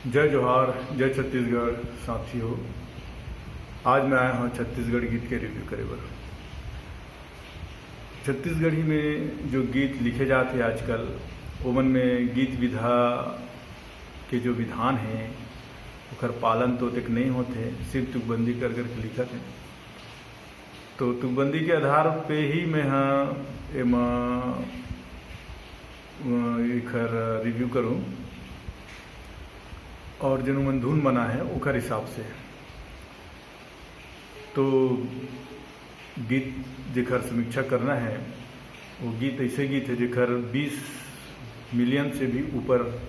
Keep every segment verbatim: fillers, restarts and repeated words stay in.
जय जोहार, जय छत्तीसगढ़। साथियों, आज मैं आया हूँ छत्तीसगढ़ गीत के रिव्यू करे बर। छत्तीसगढ़ी में जो गीत लिखे जात हे आजकल, ओमन में गीत विधा के जो विधान हे, ओकर पालन तो ओतेक नहीं होत हे, सिर्फ तुकबंदी कर करके लिखत हे। तो तुकबंदी के आधार पे ही मैं हा एमा, अ, एखर रिव्यू करूँ और जेन मन धुन बना हे ओकर हिसाब से। तो गीत जेखर समीक्षा करना हे, वो गीत ऐसे गीत हे जेखर बीस मिलियन से भी ऊपर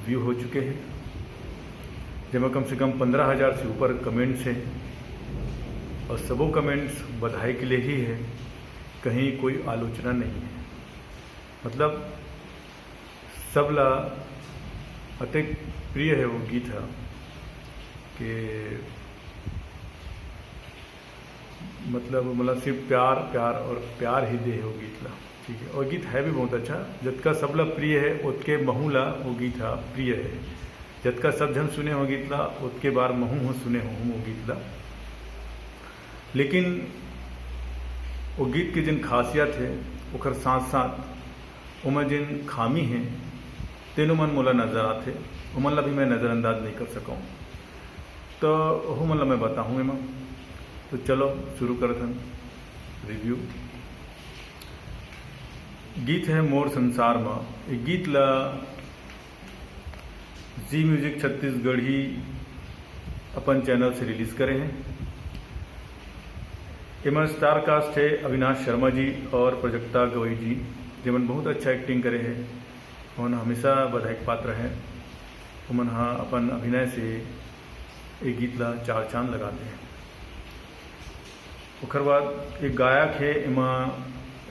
व्यू हो चुके हे, जेमा कम से कम पंद्रह हजार से ऊपर कमेंट्स हे और सबो कमेंट्स बधाई के लिए ही हे, कहीं कोई आलोचना नहीं हे। मतलब, सबला अतेक प्रिय हे वो गीत ह के मतलब, मतलब सिर्फ प्यार, प्यार और प्यार ही दे हे वो गीत ला, ठीक है। और गीत है भी बहुत अच्छा। जतका सबला प्रिय हे, ओतके महू ला वो गीत ह प्रिय हे। जतका सब झन सुने हो गीत ला, ओतके बार महू हो सुने हो वो गीत ला। लेकिन वो गीत के जेन खासियत हे, ओकर साथ साथ ओमा जेन खामी हे, तेनो मन मोला नजर आथे। ओमन ला भी मैं नजरअंदाज नहीं कर सकूँ। तो ओहू मन ला मैं बताहूँ एमा। तो चलो शुरू करत हन रिव्यू। गीत हे मोर संसार म। ये गीत ला जी म्यूजिक छत्तीसगढ़ी अपन चैनल से रिलीज करे हे। एमा स्टार कास्ट हे अविनाश शर्मा जी और प्राजक्ता गवई जी, जेमन बहुत अच्छा एक्टिंग करे हे। ओमन हमेशा बधाई के पात्र हे। ओमन ह अपन अभिनय से ये गीत ला चार चांद लगा दे हे। ओकर बाद एक गायक हे एमा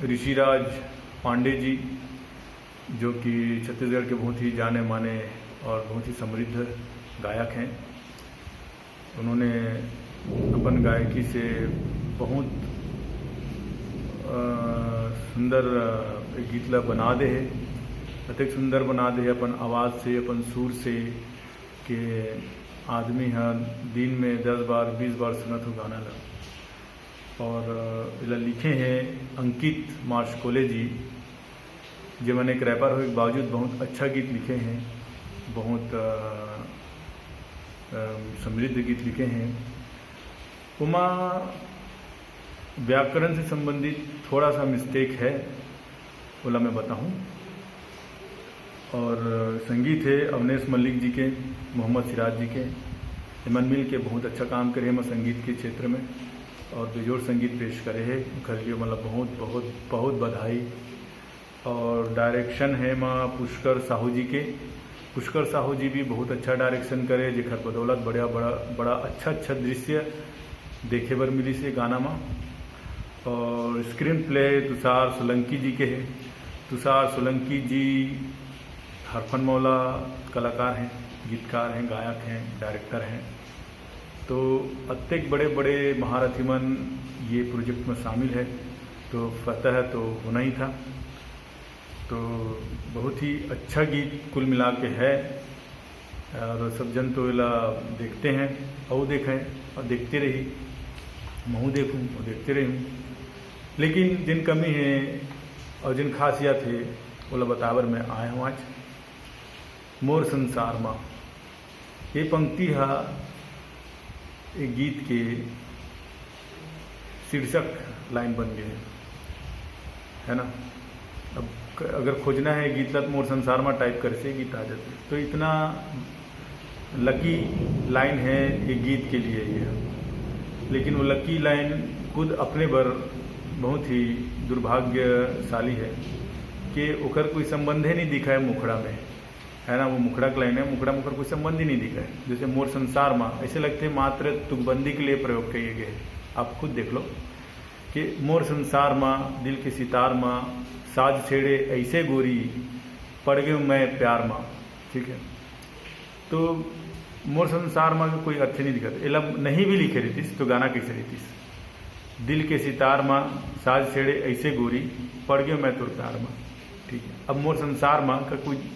ऋषिराज पांडे जी, जो कि छत्तीसगढ़ के बहुत ही जाने माने और बहुत ही समृद्ध गायक हैं। उन्होंने अपन गायकी से बहुत, अ, सुंदर, अ, गीत ला बना दे हे, अतेक सुंदर बना दे हे अपन आवाज़ से, अपन सुर से, के आदमी ह दिन में दस बार, बीस बार सुनत हो गाना ला। और, अ, एला लिखे हे अंकित मार्शकोले जी, जेमन एक रैपर होए के बावजूद बहुत अच्छा गीत लिखे हे, बहुत, अ, अ, समृद्ध गीत लिखे हे। ओमा व्याकरण से संबंधित थोड़ा सा मिस्टेक हे, ओला मैं बताहूँ। और संगीत हे अवनेश मलिक जी के, मोहम्मद सिराज जी के। एमन मिल के बहुत अच्छा काम करे हे एमा संगीत के क्षेत्र में और बेजोड़ संगीत पेश करे हे। ओखर लिए मतलब बहुत, बहुत, बहुत बधाई। और डायरेक्शन हे एमा पुष्कर साहू जी के। पुष्कर साहू जी भी बहुत अच्छा डायरेक्शन करे, जेखर बदौलत बड़ा, बड़ा, बड़ा अच्छा, अच्छा दृश्य देखे बर मिलिस हे गाना म। और स्क्रीन प्ले तुषार सोलंकी जी के हे। तुषार सोलंकी जी हरफन मौला कलाकार हैं, गीतकार हैं, गायक हैं, डायरेक्टर हैं। तो अतेक बड़े-बड़े महारथी मन ये प्रोजेक्ट में शामिल है, तो फतह तो होना ही था। तो बहुत ही अच्छा गीत कुल मिला के है। और सब जन तो एला देखते हैं, अउ देखें, और देखते रही, महू देखूँ और देखते रहूँ। लेकिन जिन कमी है और जिन खासियत है, ओला बताए बर मैं आए हूँ आज। मोर संसार मा ये पंक्ति हा ये गीत के शीर्षक लाइन बन गए है, है ना? अब क-, अगर खोजना है गीत ला, तो मोर संसार मा टाइप करे से गीत आ जाते। तो इतना लकी लाइन है ये गीत के लिए ये, लेकिन वो लकी लाइन खुद अपने बर बहुत ही दुर्भाग्यशाली है कि ओकर कोई संबंधे नहीं दिखा है मुखड़ा में, है ना? वो मुखड़ा के लाइन है, मुखड़ा में ओकर कोई संबंध ही नहीं दिखा है। जैसे मोर संसार मा, ऐसे लगते मात्र तुकबंदी के लिए प्रयोग किए गए हैं। आप खुद देख लो कि मोर संसार मा, दिल के सितार मा, साज छेड़े ऐसे गोरी, पड़ गए मैं प्यार मा। ठीक है, तो मोर संसार मा के कोई अर्थ नहीं दिखत। एला नहीं भी लिखे रहितिस तो गाना कैसे रहितिस? दिल के सितार मा, साज छेड़े ऐसे गोरी, पड़ गए मैं तोर प्यार मा। ठीक है, अब मोर संसार मा का कोई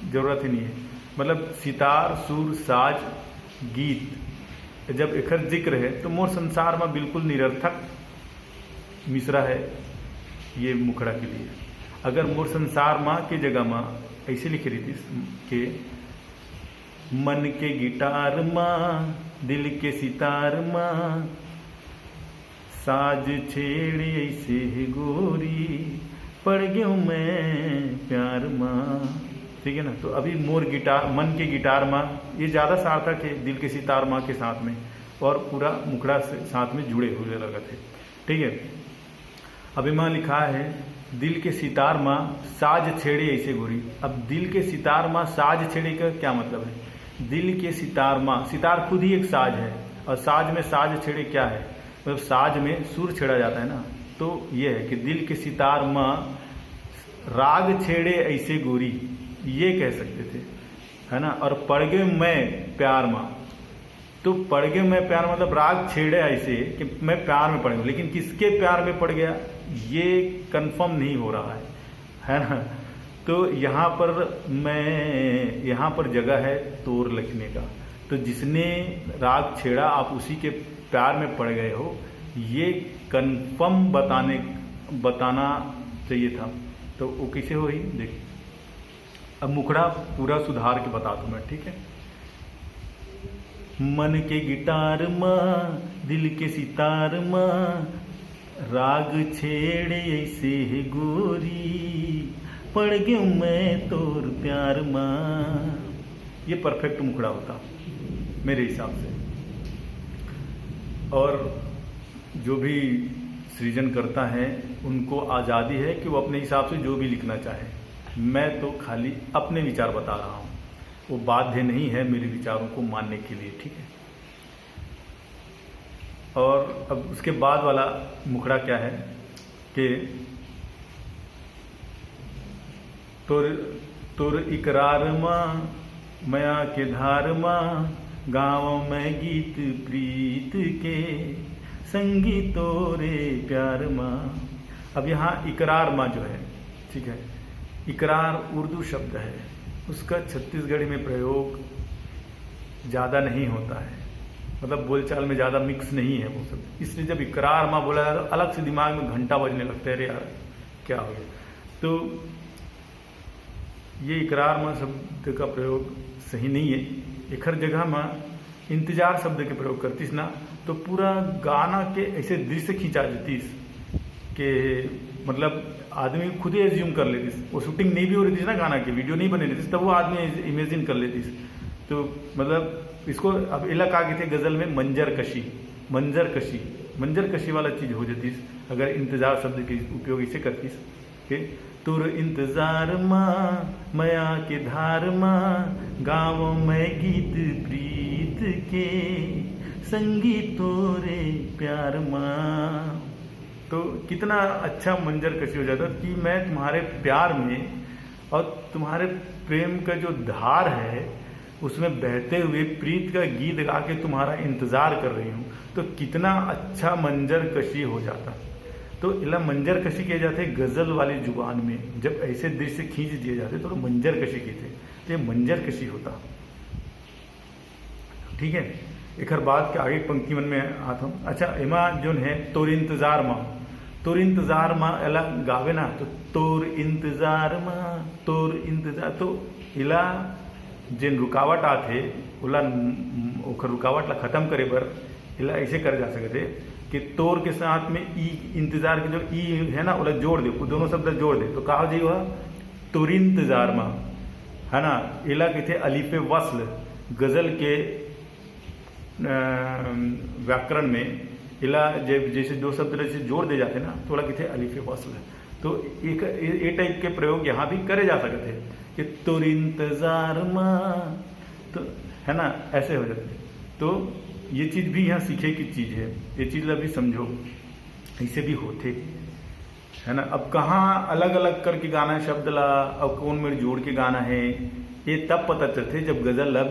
जरूरत ही नहीं है। मतलब सितार, सुर, साज, गीत, जब एकर जिक्र है तो मोर संसार में बिल्कुल निरर्थक मिसरा है ये मुखड़ा के लिए। अगर मोर संसार माँ के जगह माँ ऐसे लिखे रहितिस के मन के गिटार माँ, दिल के सितार माँ, साज छेड़े ऐसे हे गोरी, पड़ गयो मैं प्यार माँ। ठीक है ना? तो अभी मोर गिटार, मन के गिटार माँ, ये ज़्यादा सार्थक है दिल के सितार माँ के साथ में, और पूरा मुखड़ा से साथ में जुड़े हुए लगत है। ठीक है, अब एमा लिखा है, दिल के सितार माँ साज छेड़े ऐसे गोरी। अब दिल के सितार माँ साज छेड़े का क्या मतलब है? दिल के सितार माँ, सितार खुद ही एक साज है, और साज में साज छेड़े क्या है? मतलब साज में सुर छेड़ा जाता है ना। तो ये है कि दिल के सितार माँ राग छेड़े ऐसे गोरी, ये कह सकते थे, है ना? और पड़ गए मैं प्यार माँ, तो पड़ गए मैं प्यार, मतलब राग छेड़े ऐसे कि मैं प्यार में पड़ गया, लेकिन किसके प्यार में पड़ गया ये कंफर्म नहीं हो रहा है, है ना? तो यहाँ पर मैं, यहाँ पर जगह है तोर लिखने का। तो जिसने राग छेड़ा, आप उसी के प्यार में पड़ गए हो, ये कंफर्म बताने, बताना चाहिए था। तो वो कैसे हो ही देख। अब मुखड़ा पूरा सुधार के बता दूँ मैं, ठीक है? मन के गिटार माँ, दिल के सितार माँ, राग छेड़े ऐसे हे गोरी, पड़ गयो मैं तोर प्यार माँ। ये परफेक्ट मुखड़ा होता मेरे हिसाब से। और जो भी सृजन करता है, उनको आज़ादी है कि वो अपने हिसाब से जो भी लिखना चाहे। मैं तो खाली अपने विचार बता रहा हूँ, वो बाध्य नहीं है मेरे विचारों को मानने के लिए, ठीक है? और अब उसके बाद वाला मुखड़ा क्या है कि तोर, तोर इकरार माँ, मया के धार माँ, गाँव में गीत प्रीत के, संगी तोरे प्यार माँ। अब यहाँ इकरार माँ जो है, ठीक है, इकरार उर्दू शब्द है, उसका छत्तीसगढ़ी में प्रयोग ज़्यादा नहीं होता है, मतलब बोलचाल में ज़्यादा मिक्स नहीं है वो सब। इसलिए जब इकरार माँ बोला जाए तो अलग से दिमाग में घंटा बजने लगता है, अरे यार क्या हो गया। तो ये इकरार माँ शब्द का प्रयोग सही नहीं है। एखर जगह माँ इंतजार शब्द के प्रयोग करतीस ना, तो पूरा गाना के ऐसे दृश्य खिंचा देतीस के, मतलब आदमी खुद ही एज्यूम कर लेतीस। वो शूटिंग नहीं भी हो रही थी ना गाना के, वीडियो नहीं बने रही थी, तब वो आदमी इमेजिन कर लेतीस। तो मतलब इसको अब एला का कहते गज़ल में मंजर कशी, मंजर कशी, मंजर कशी वाला चीज़ हो जातीस अगर इंतजार शब्द के उपयोग इसे करतीस। के तोर इंतजार माँ, मया के धार माँ, गाँव में गीत प्रीत के, संगी तोरे प्यार माँ। तो कितना अच्छा मंजर कशी हो जाता कि मैं तुम्हारे प्यार में और तुम्हारे प्रेम का जो धार है, उसमें बहते हुए प्रीत का गीत गा के तुम्हारा इंतजार कर रही हूँ। तो कितना अच्छा मंजर कशी हो जाता। तो इला मंजर कशी कहे जाते गज़ल वाली जुबान में, जब ऐसे दृश्य खींच दिए जाते तो मंजर कशी कहते। तो ये मंजर कशी होता, ठीक है। एकर बाद के आगे पंक्ति मन में आत हूँ। अच्छा, एमा जोन है तोर इंतजार मा, तोर इंतजार मा एला गावे ना, तो तोर इंतजार मा, तोर इंतजार, तो इला जेन रुकावट आथे, ओला, ओखर रुकावट ला खत्म करे बर एला ऐसे करे जा सकत हे कि तोर के साथ में ई, इंतजार के जो ई है ना, ओला जोड़ दे, वो दोनों शब्द जोड़ दे, तो का हो जाई? वह तोर इंतजार मा, है ना, एला कहिथे अलीफे वस्ल। गज़ल के अ, व्याकरण में एला जब जैसे दो शब्द जैसे जोड़ दे जाते ना, तो ओला कहिथे अलीफे वस्ल। तो एक, ए, ए टाइप के प्रयोग यहाँ भी करे जा सकते हैं कि तोर इंतजार मा, तो है ना, ऐसे हो जाते हैं। तो ये चीज़ भी यहाँ सीखे की चीज़ है, ये चीज़ ला भी समझो, ऐसे भी होते। है ना। अब कहाँ अलग अलग करके गाना है शब्द ला, अब कौन मेर जोड़ के गाना है, ये तब पता चलते जब गज़ल ला,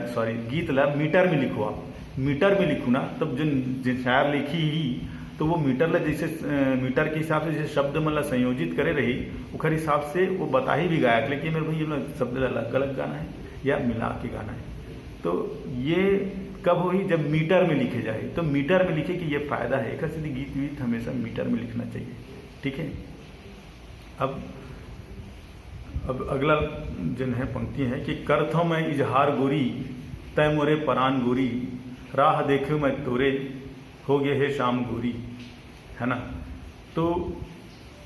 सॉरी, गीत ला मीटर में लिखो। आप मीटर में लिखो ना, तब जो, जो शायर लिखी ही, तो वो मीटर ला जैसे, अ, मीटर के हिसाब से जैसे शब्द मन ला संयोजित करे रही, ओखर हिसाब से वो बता ही भी गायक, लेकिन मेरे भाई ये वाला शब्द ला अलग, गलत गाना है या मिला के गाना है। तो ये कब होही? जब मीटर में लिखे जाए, तो मीटर में लिखे कि ये फायदा है। एक सीधी गीत वीत हमेशा मीटर में लिखना चाहिए, ठीक है। अब अब अगला जन है पंक्ति है कि करथों मैं इजहार गोरी, तय मोरे परान गोरी, राह देखे मैं तोरे, हो गए हे शाम गोरी, है ना। तो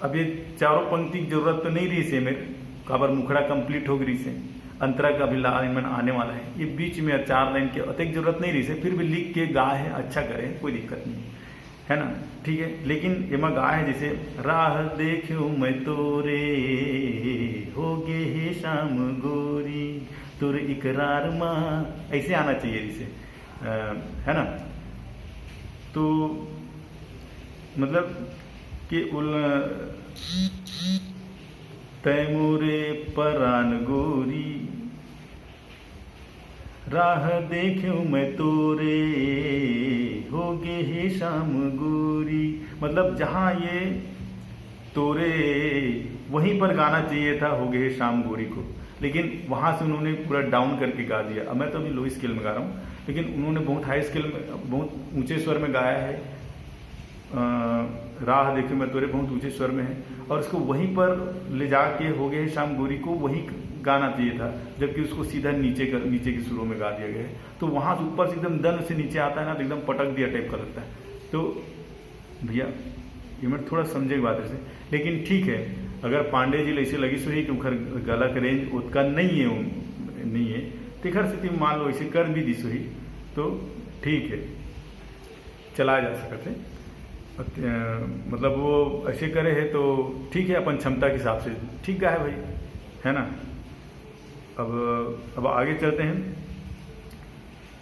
अब ये चारों पंक्ति की जरूरत तो नहीं रही से मेरे, काबर मुखड़ा कंप्लीट हो गई से, अंतरा का भी लाइन में आने वाला है। ये बीच में चार लाइन के अतेक जरूरत नहीं रही से, फिर भी लिख के गा है, अच्छा करे, कोई दिक्कत नहीं, है ना। ठीक है, लेकिन एमा गा है जैसे राह देखियो मैं तोरे, हो गए हे शाम गोरी, तोर इकरार मा, ऐसे आना चाहिए जैसे, अ, है ना। तो मतलब कि उल तय मोरे परान गोरी, राह देखियो मैं तोरे, हो गए हे शाम गोरी। मतलब जहाँ ये तोरे, वहीं पर गाना चाहिए था हो गए हे शाम गोरी को, लेकिन वहाँ से उन्होंने पूरा डाउन करके गा दिया। अब मैं तो अभी लो स्केल में गा रहा हूँ, लेकिन उन्होंने बहुत हाई स्केल में, बहुत ऊंचे स्वर में गाया है। अ, राह देखे मैं तोरे बहुत ऊंचे स्वर में है, और इसको वहीं पर ले जाके हो गए शाम गोरी को वहीं गाना चाहिए था, जबकि उसको सीधा नीचे कर, नीचे के सुरों में गा दिया गया है। तो वहाँ से ऊपर से एकदम दन से नीचे आता है ना, तो एकदम पटक दिया टाइप का लगता है। तो भैया, ये मैं थोड़ा समझे की बात है, लेकिन ठीक है, अगर पांडे जी ला ऐसे लगी सुही कि उखर गला के रेंज उतका नहीं है, नहीं है, तो एखर सेती मान लो ऐसे कर भी दी सुही, तो ठीक है, चला जा सकत है। अत-, अ, मतलब वो ऐसे करे है तो ठीक है, अपन क्षमता के हिसाब से ठीक गा है भाई, है ना। अब अब आगे चलते हैं।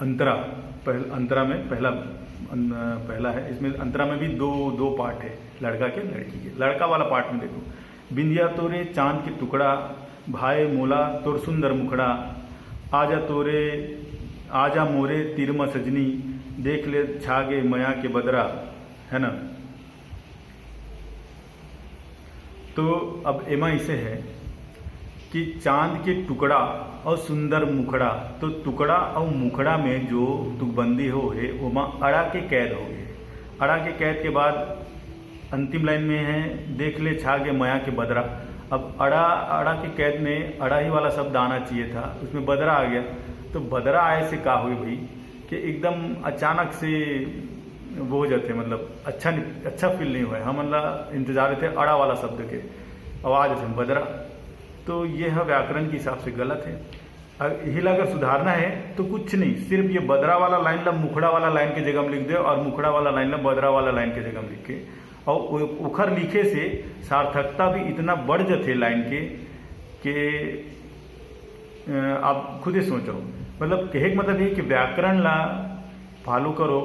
अंतरा, पहल, अंतरा में पहला अन-, पहला है। इसमें अंतरा में भी दो दो पार्ट है, लड़का के, लड़की के। लड़का वाला पार्ट में देखो, बिंदिया तोरे चांद के टुकड़ा, भाए मोला तोर सुंदर मुखड़ा, आजा तोरे, आजा मोरे तीर म सजनी, देख ले छागे मया के बदरा, है ना। तो अब एमा इसे है कि चांद के टुकड़ा और सुंदर मुखड़ा, तो टुकड़ा और मुखड़ा में जो तुकबंदी हो है, ओमा अड़ा के कैद हो गए। अड़ा के कैद के बाद अंतिम लाइन में है, देख ले छागे मया के बदरा। अब अड़ा, अड़ा के कैद में अड़ा ही वाला शब्द आना चाहिए था, उसमें बदरा आ गया। तो बदरा आए से का हुई भाई, कि एकदम अचानक से वो हो जाते हैं, मतलब अच्छा नहीं, अच्छा फील नहीं हुआ है। हमन ला इंतजार थे अड़ा वाला शब्द के, आवाज थे बदरा। तो ये है व्याकरण के हिसाब से गलत है। अब यही ला अगर सुधारना है तो कुछ नहीं, सिर्फ ये बदरा वाला लाइन ला मुखड़ा वाला लाइन के जगह में लिख दे और मुखड़ा वाला लाइन ला बदरा वाला लाइन के जगह में लिख के, और उ-, उखर लिखे से सार्थकता भी इतना बढ़ जाते लाइन के कि अ, आप खुदे सोचो। मतलब कहे के मतलब ये कि व्याकरण ला फॉलो करो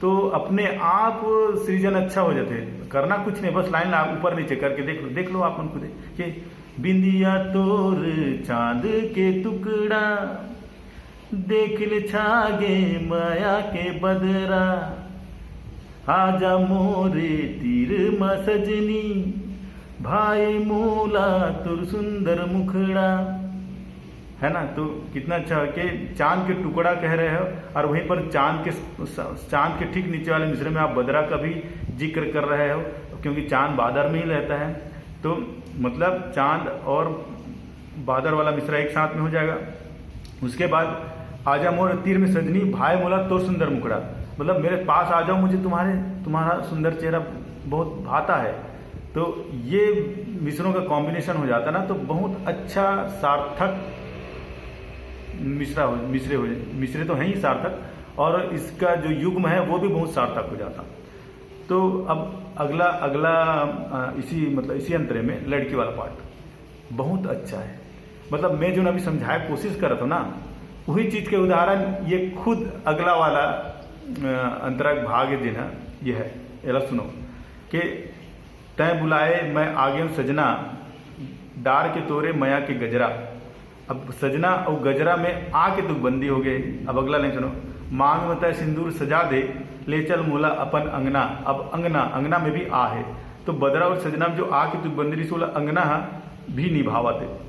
तो अपने आप सृजन अच्छा हो जाते। करना कुछ नहीं, बस लाइन ला ऊपर नीचे करके देख लो, देख लो आप मन खुदे कि बिंदिया तोर चांद के टुकड़ा, देख ले छागे मया के बदरा, आजा मोरे तीर म सजनी, भाई मोला तोर सुंदर मुखड़ा, है ना। तो कितना अच्छा है कि चांद के टुकड़ा कह रहे हो और वहीं पर चांद के, चांद के ठीक नीचे वाले मिसरे में आप बदरा का भी जिक्र कर रहे हो, क्योंकि चांद बादर में ही रहता है। तो मतलब चांद और बादर वाला मिसरा एक साथ में हो जाएगा। उसके बाद आजा मोर तीर में सजनी, भाई मोला तोर सुंदर मुखड़ा, मतलब मेरे पास आ जाओ, मुझे तुम्हारे, तुम्हारा सुंदर चेहरा बहुत भाता है। तो ये मिसरों का कॉम्बिनेशन हो जाता ना, तो बहुत अच्छा सार्थक मिसरा हो, मिसरे हो, मिसरे तो हैं ही सार्थक, और इसका जो युग्म है वो भी बहुत सार्थक हो जाता। तो अब अगला, अगला अ, इसी, मतलब इसी अंतरे में लड़की वाला पार्ट बहुत अच्छा है। मतलब मैं जो अभी समझाए कोशिश करत हूँ ना, वही चीज के उदाहरण ये खुद अगला वाला अ, अंतरा भाग है जिन्हा, ये है, एला सुनो कि तय बुलाए मैं आ गयो सजना, डार के तोरे मया के गजरा। अब सजना और गजरा में आ के तुकबंदी हो गए। अब अगला लाइन सुनो, मांग में तय सिंदूर सजा दे, ले चल मोला अपन अंगना। अब अंगना, अंगना में भी आ है, तो बदरा और सजना में जो आ के तुकबंदी रहिस, ओला अंगना ह भी निभावत है।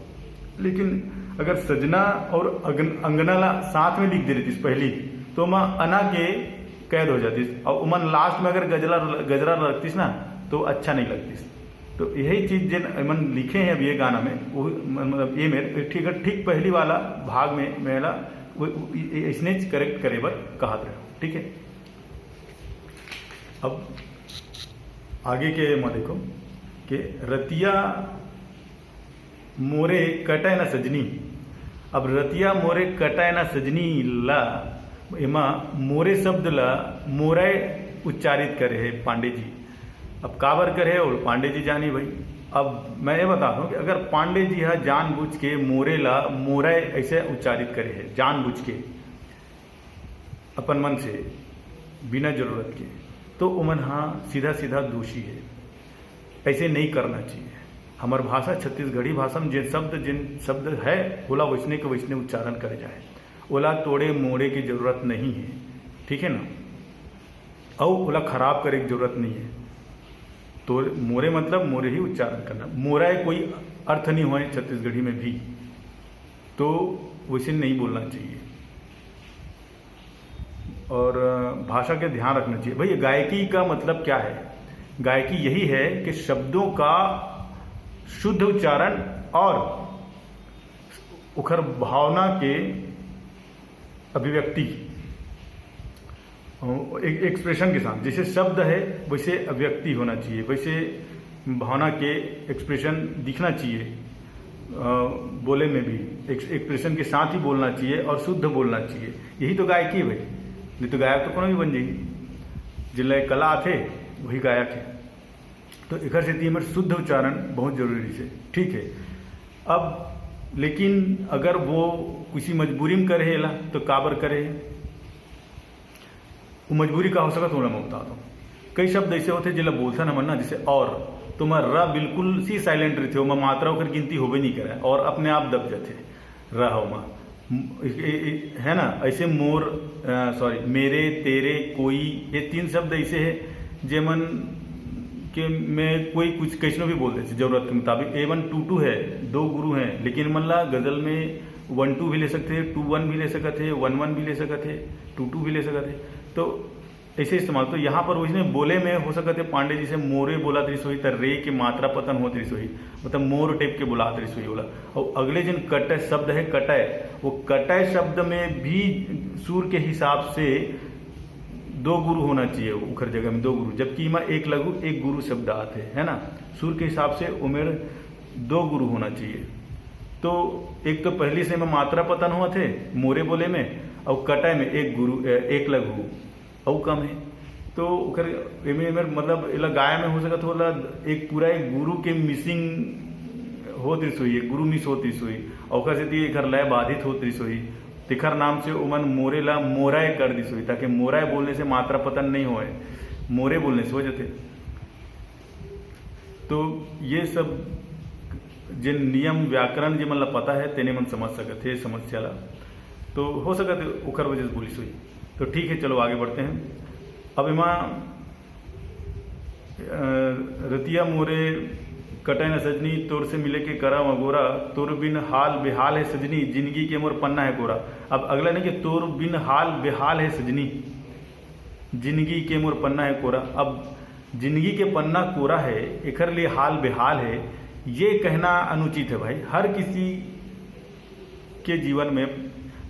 लेकिन अगर सजना और अगन-, अंगना ला साथ में लिख दे रहितिस पहली, तो ओमा अना के कैद हो जातिस, और ओमन लास्ट में अगर गजरा, गजरा रखतिस ना, तो अच्छा नहीं लगतिस। तो यही चीज जेन एमन लिखे हैं अब ये गाना में, वो मतलब ये मेरे ठीक, ठीक पहली वाला भाग में मेला वो, वो, ये, ये इसने करेक्ट करे बर कहा था, ठीक है। अब आगे के मैं देखो कि रतिया मोरे कटय न सजनी। अब रतिया मोरे कटय न सजनी ला, एमा मोरे शब्द ला मोरय उच्चारित करे है पांडे जी। अब काबर करे है, वो पांडे जी जानी भाई। अब मैं ये बता दूं कि अगर पांडे जी हा जानबूझ के मोरे ला मोरय ऐसे उच्चारित करे है, जानबूझ के, अपन मन से, बिना जरूरत के, तो ओमन हा सीधा सीधा दोषी है। ऐसे नहीं करना चाहिए। हमार भाषा, छत्तीसगढ़ी भाषा में जिन शब्द, जिन शब्द है, ओला वैसने के वैसने उच्चारण करे जाए। ओला तोड़े मोड़े की जरूरत नहीं है, ठीक है ना। अउ ओला खराब करे की जरूरत नहीं है। तो मोरे मतलब मोरे ही उच्चारण करना। मोरा कोई अर्थ नहीं होए छत्तीसगढ़ी में भी, तो वैसे नहीं बोलना चाहिए। और भाषा के ध्यान रखना चाहिए। भैया, गायकी का मतलब क्या है? गायकी यही है कि शब्दों का शुद्ध उच्चारण और उखर भावना के अभिव्यक्ति, एक एक्सप्रेशन के साथ। जैसे शब्द है, वैसे अभिव्यक्ति होना चाहिए, वैसे भावना के एक्सप्रेशन दिखना चाहिए। अ, बोले में भी एक एक्सप्रेशन के साथ ही बोलना चाहिए और शुद्ध बोलना चाहिए। यही तो गायकी है भाई। नहीं तो गायक तो कोनो भी बन जाएगी। जिला कला आथे, वही गायक है। तो एकर सेती हमर शुद्ध उच्चारण बहुत जरूरी है, ठीक है। अब लेकिन अगर वो किसी मजबूरी में करे है ला, तो काबर करे है? वो मजबूरी का हो सकत, ओला मैं बता दूं। कई शब्द ऐसे होते, जेला बोलथन हमन ना, जैसे और, तो मैं र बिल्कुल सी साइलेंट रहिथे, ओमा मात्रा ओकर गिनती होबे नहीं करे और अपने आप दब जाथे र ह ओमा। म-, ए-, ए-, ए-, है ना, ऐसे मोर, अ, सॉरी, मेरे, तेरे, कोई, ये तीन शब्द ऐसे है, जेमन के मैं कोई कुछ कैसनो भी बोल देथे जरूरत के मुताबिक। एवन टू टू है, दो गुरु हैं, लेकिन मन ला गजल में वन टू भी ले सकते हैं, टू वन भी ले सकते हैं, वन वन भी ले सकते हैं, टू टू भी ले सकते हैं। तो ऐसे इस्तेमाल। तो यहाँ पर उसने बोले में हो सकते पांडे जी से मोरे बोला तरी सोही, त रे के मात्रा पतन हो तरी सोही, मतलब मोर टेप के बोला तरी सोही बोला। और अगले जिन कटय शब्द है, कटय, वो कटय शब्द में भी सुर के हिसाब से दो गुरु होना चाहिए, उखर जगह में दो गुरु, जबकि इमा एक लघु एक गुरु शब्द आते है ना। सुर के हिसाब से उमेर दो गुरु होना चाहिए। तो एक तो पहली से में मात्रा पतन हुआ थे मोरे बोले में, और कटय में एक गुरु, ए, एक लघु अउ कम है। तो ओकर एमे, एमे मतलब एला गाय में हो सकत होला एक पूरा एक गुरु के मिसिंग होत रिस होई, एक गुरु मिस होत रिस होई, अउ ओकर सेती एकर लय बाधित होत रिस होई। तेखर नाम से ओमन मोरे ला मोराय कर दिस होई, ताकि मोराय बोलने से मात्रा पतन नहीं होए, मोरे बोलने से हो जाते। तो ये सब जिन नियम व्याकरण जे मन ला पता है, तेने मन समझ सकत हे समस्या ला। तो हो सकत हे ओकर वजह से बोलिस होही। तो ठीक है, चलो आगे बढ़ते हैं। अब एमा, अ, रतिया मोरे कटय न सजनी, तोर से मिले के करंव अगोरा, तोर बिन हाल बेहाल है सजनी, जिनगी के मोर पन्ना है कोरा। अब अगला नहीं कि तोर बिन हाल बेहाल है सजनी, जिनगी के मोर पन्ना है कोरा। अब जिनगी के पन्ना कोरा है, एकर लिए हाल बेहाल है, ये कहना अनुचित है भाई। हर किसी के जीवन में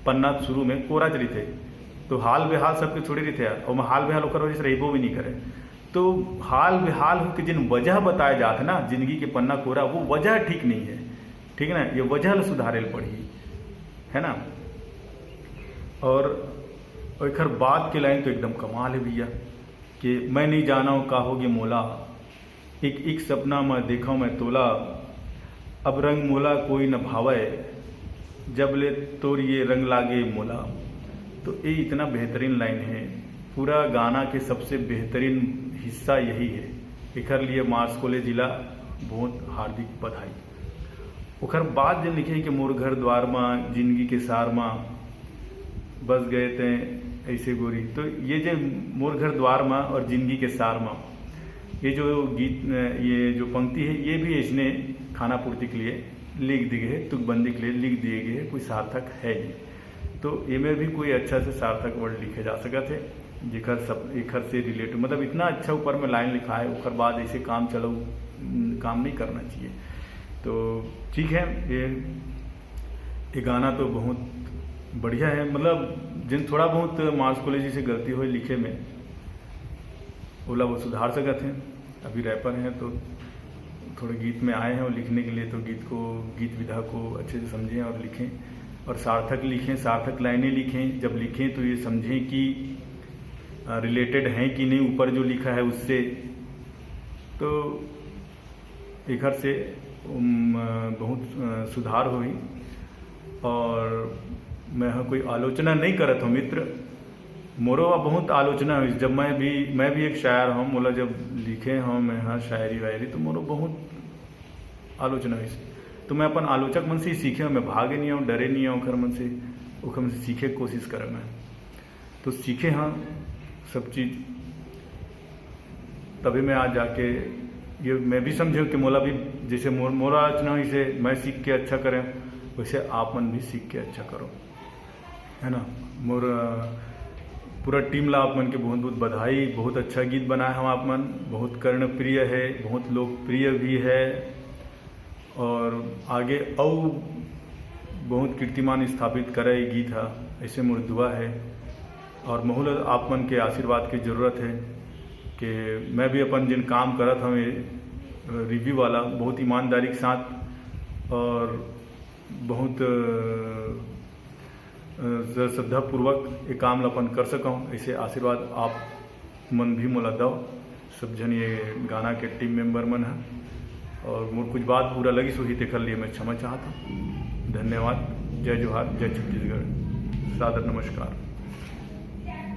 पन्ना शुरू में कोरा च रहिथे, तो हाल बेहाल सबके थोड़े रहिथे यार। ओमा हाल बेहाल ओकर वजह से रहिबो भी नहीं करे। तो हाल बेहाल होके जिन वजह बताए जात है ना, जिनगी के पन्ना कोरा, वो वजह ठीक नहीं है, ठीक है ना। ये वजह ल सुधारे ल पड़ही, है ना। और एकर बाद के लाइन तो एकदम कमाल है भैया, कि मैं नहीं जानव का होगे मोला, एक एक सपना म देखव मैं तोला, अब रंग मोला कोई न भावय, जब ले तोर ये रंग लागे मोला। तो ये इतना बेहतरीन लाइन है, पूरा गाना के सबसे बेहतरीन हिस्सा यही है। एकर लिए मार्स कॉलेज जिला बहुत हार्दिक बधाई। ओकर बाद जे लिखे कि मोर घर द्वार म, जिंदगी के सार म, बस गए तैं ऐसे गोरी। तो ये जे मोर घर द्वार मा और जिंदगी के सार मा, ये जो गीत, ये जो पंक्ति है, ये भी इसने खाना पूर्ति के लिए लिख दी गई है, तुकबंदी के लिए लिख दिए गए है, कोई सार्थक है नहीं। तो ये में भी कोई अच्छा से सार्थक वर्ड लिखे जा सकत है, जेकर सब एकर से रिलेट, मतलब इतना अच्छा ऊपर में लाइन लिखा है, ओकर बाद ऐसे काम चलाऊ, उम, काम नहीं करना चाहिए। तो ठीक है, ये ये गाना तो बहुत बढ़िया है, मतलब जिन थोड़ा बहुत मार्स कॉलेज से गलती होए लिखे में, ओला वो सुधार सकत हैं। अभी रैपर हैं तो थोड़े गीत में आए हैं और लिखने के लिए, तो गीत को, गीत विधा को अच्छे से समझें और लिखें, और सार्थक लिखें, सार्थक लाइनें लिखें। जब लिखें तो ये समझें कि रिलेटेड हैं कि नहीं ऊपर जो लिखा है उससे। तो एकर से उम, बहुत अ, सुधार होही। और मैं ह कोई आलोचना नहीं करत हूँ मित्र, मोरो बहुत आलोचना हुई। जब मैं भी, मैं भी एक शायर हूँ, मोला जब लिखे हूँ मैं ह शायरी वायरी, तो मोरो बहुत आलोचना हुई। तो मैं अपन आलोचक मन से ही सीखे हूँ, मैं भागे नहीं हूँ, डरे नहीं हूँ ओकर मन से, ओकर मन से सीखे के कोशिश करे मैं। तो सीखे हाँ सब चीज, तभी मैं आज जाके ये मैं भी समझे कि मोला भी जैसे मोर मोर आलोचना हुई से मैं सीख के अच्छा करें, वैसे आप मन भी सीख के अच्छा करो, है ना। मोर अ, पूरा टीम ला आप मन के बहुत बहुत बधाई। बहुत अच्छा गीत बनाए हम आप मन, बहुत कर्णप्रिय है, बहुत लोकप्रिय भी है, और आगे अउ बहुत कीर्तिमान स्थापित करे ये गीत ह, ऐसे मोर दुआ है। और महू ल आप मन के आशीर्वाद के जरूरत है कि मैं भी अपन जिन काम करत हूँ ये रिव्यू वाला बहुत ईमानदारी के साथ और बहुत अ, अ, श्रद्धापूर्वक ये काम ल अपन कर सकूँ, ऐसे आशीर्वाद आप मन भी मोला दव। सब झन ये गाना के टीम मेंबर मन ह, और मोर कुछ बात बुरा लगिस होही तेकर लिए मैं क्षमा चाहत हूँ। धन्यवाद। जय जोहार, जय छत्तीसगढ़, सादर नमस्कार।